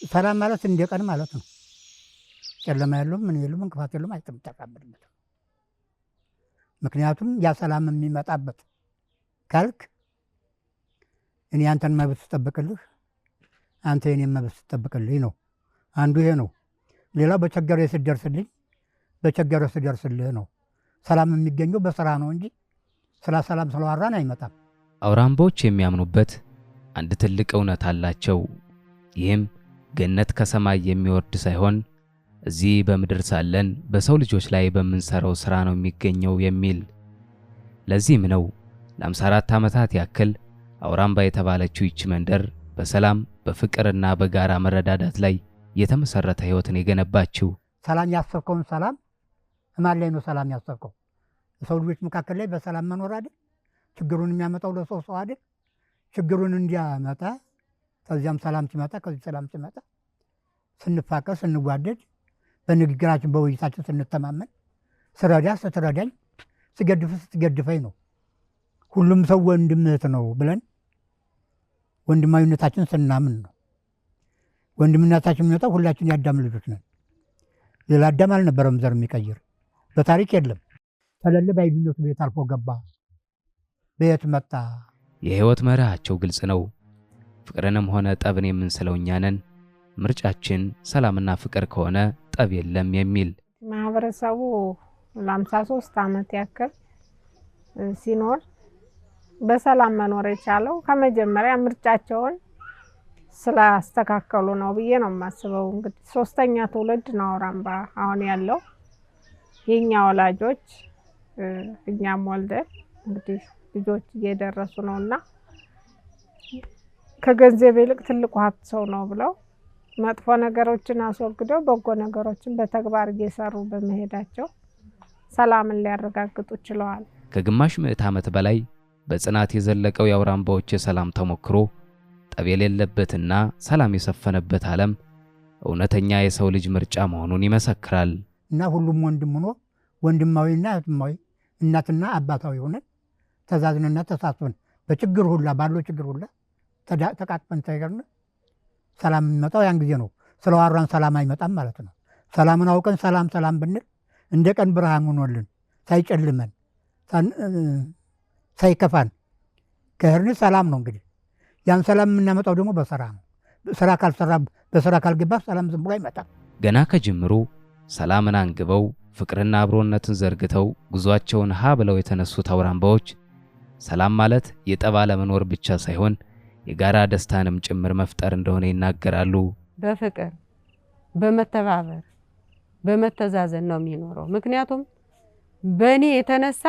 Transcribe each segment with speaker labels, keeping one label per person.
Speaker 1: ሰላም ማለት እንደ ቀን ማለት ነው። ጨለማ የለውም፣ ምን የለውም፣ እንቅፋት የለውም፣ አይጠመጠምበትም። ምክንያቱም ያ ሰላም የሚመጣበት ካልክ እኔ አንተን መብት ስጠብቅልህ አንተ የኔን መብት ስጠብቅልኝ ነው። አንዱ ይሄ ነው። ሌላው በቸገረ ስትደርስልኝ በቸገረ ስደርስልህ ነው። ሰላም የሚገኘው በስራ ነው እንጂ ስለ ሰላም ስለዋራን አይመጣም።
Speaker 2: አውራምባዎች የሚያምኑበት አንድ ትልቅ እውነት አላቸው። ይህም ገነት ከሰማይ የሚወርድ ሳይሆን እዚህ በምድር ሳለን በሰው ልጆች ላይ በምንሰራው ሥራ ነው የሚገኘው የሚል። ለዚህም ነው ለ54 ዓመታት ያክል አውራምባ የተባለችው ይቺ መንደር በሰላም፣ በፍቅርና በጋራ መረዳዳት ላይ የተመሰረተ ሕይወትን የገነባችው።
Speaker 1: ሰላም ያሰብከውን ሰላም እማን ላይ ነው ሰላም ያሰብከው? ሰው ልጆች መካከል ላይ በሰላም መኖር አይደል? ችግሩን የሚያመጣው ለሰው ሰው አይደል? ችግሩን እንዲያመጣ ከዚያም ሰላም ሲመጣ ከዚህ ሰላም ሲመጣ ስንፋቀር፣ ስንዋደድ፣ በንግግራችን በውይይታችን ስንተማመን፣ ስረዳ ስትረዳኝ፣ ስገድፍ ስትገድፈኝ ነው። ሁሉም ሰው ወንድም እህት ነው ብለን ወንድማዊነታችን ስናምን ነው። ወንድምነታችን የሚመጣው ሁላችን የአዳም ልጆች ነን። ሌላ አዳም አልነበረም ዘር የሚቀይር በታሪክ የለም። ተለለ ባይድነቱ ቤት አልፎ ገባ፣ በየት መጣ?
Speaker 2: የሕይወት መርሃቸው ግልጽ ነው። ፍቅርንም ሆነ ጠብን የምንስለው እኛ ነን። ምርጫችን ሰላምና ፍቅር ከሆነ ጠብ የለም የሚል።
Speaker 3: ማህበረሰቡ ለ53 ዓመት ያክል ሲኖር በሰላም መኖር የቻለው ከመጀመሪያ ምርጫቸውን ስላስተካከሉ ነው ብዬ ነው የማስበው። እንግዲህ ሶስተኛ ትውልድ ነው አውራምባ አሁን ያለው። የኛ ወላጆች እኛም ወልደን እንግዲህ ልጆች እየደረሱ ነውና ከገንዘብ ይልቅ ትልቁ ሀብት ሰው ነው ብለው መጥፎ ነገሮችን አስወግደው በጎ ነገሮችን በተግባር እየሰሩ በመሄዳቸው ሰላምን ሊያረጋግጡ ችለዋል።
Speaker 2: ከግማሽ ምዕተ ዓመት በላይ በጽናት የዘለቀው የአውራምባዎች የሰላም ተሞክሮ ጠብ የሌለበትና ሰላም የሰፈነበት ዓለም እውነተኛ የሰው ልጅ ምርጫ መሆኑን ይመሰክራል።
Speaker 1: እና ሁሉም ወንድም ሆኖ ወንድማዊና እህትማዊ እናትና አባታዊ ሆነን ተዛዝነንና ተሳስበን በችግር ሁላ ባለው ችግር ሁላ ተቃቅፈን ተገርን ሰላም የሚመጣው ያን ጊዜ ነው። ስለዋራን ሰላም አይመጣም ማለት ነው። ሰላምን አውቀን ሰላም ሰላም ብንል እንደ ቀን ብርሃን ሆኖልን ሳይጨልመን ሳይከፋን ከሄድን ሰላም ነው። እንግዲህ ያን ሰላም የምናመጣው ደግሞ በስራ ነው። ስራ ካልሰራ በስራ ካልገባ ሰላም ዝም ብሎ አይመጣም።
Speaker 2: ገና ከጅምሩ ሰላምን አንግበው ፍቅርና አብሮነትን ዘርግተው ጉዟቸውን ሀ ብለው የተነሱት አውራምባዎች ሰላም ማለት የጠብ አለመኖር ብቻ ሳይሆን የጋራ ደስታንም ጭምር መፍጠር እንደሆነ ይናገራሉ።
Speaker 4: በፍቅር፣ በመተባበር፣ በመተዛዘን ነው የሚኖረው። ምክንያቱም በእኔ የተነሳ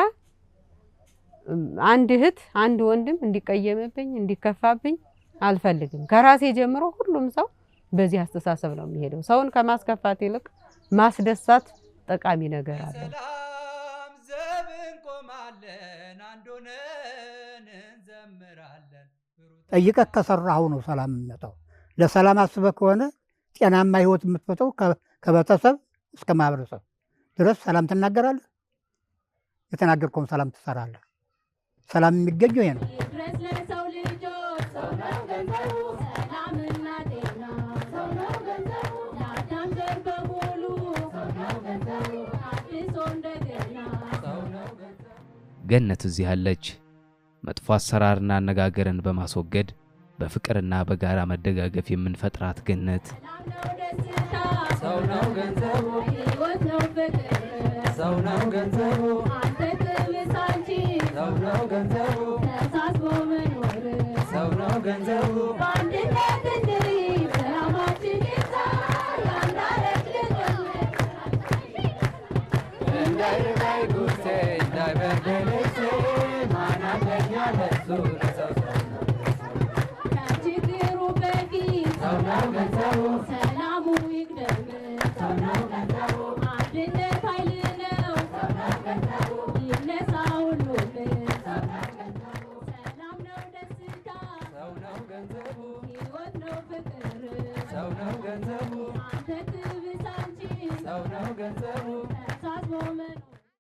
Speaker 4: አንድ እህት አንድ ወንድም እንዲቀየምብኝ እንዲከፋብኝ አልፈልግም። ከራሴ ጀምሮ ሁሉም ሰው በዚህ አስተሳሰብ ነው የሚሄደው። ሰውን ከማስከፋት ይልቅ ማስደሳት ጠቃሚ ነገር አለው።
Speaker 5: ሰላም ዘብ እንቆማለን፣ አንድ ሆነን እንዘምራለን።
Speaker 1: ጠይቀህ ከሰራኸው ነው ሰላም የሚመጣው። ለሰላም አስበህ ከሆነ ጤናማ ህይወት የምትፈጠው ከቤተሰብ እስከ ማህበረሰብ ድረስ ሰላም ትናገራለህ። የተናገርከውን ሰላም ትሰራለህ። ሰላም የሚገኘው ይሄ ነው።
Speaker 6: ይድረስ ለሰው ልጆች ሰው ነው ገንዘቡ፣ ሰላምና ጤና ሰው ነው ገንዘቡ፣ ለአዳም ዘር በሙሉ ሰው ነው ገንዘቡ፣ አድሶ እንደገና
Speaker 2: ገነት እዚህ አለች። መጥፎ አሰራርና አነጋገርን በማስወገድ በፍቅርና በጋራ መደጋገፍ የምንፈጥራት ገነት።
Speaker 6: ሰላም ነው ደስታ፣
Speaker 5: ሰው ነው ገንዘቡ፣
Speaker 6: ሕይወት ነው ፍቅር፣
Speaker 5: ሰው ነው ገንዘቡ፣
Speaker 6: አንተ ቅምስ አንቺ
Speaker 5: ሰው ነው ገንዘቡ፣
Speaker 6: ተሳስቦ መኖር
Speaker 5: ሰው ነው ገንዘቡ።
Speaker 6: በአንድነት እንይ ሰላማችን ይብዛ፣ ያንዳረግ
Speaker 5: እንዳይርበኝ ጉርሴ እንዳይበርደኝ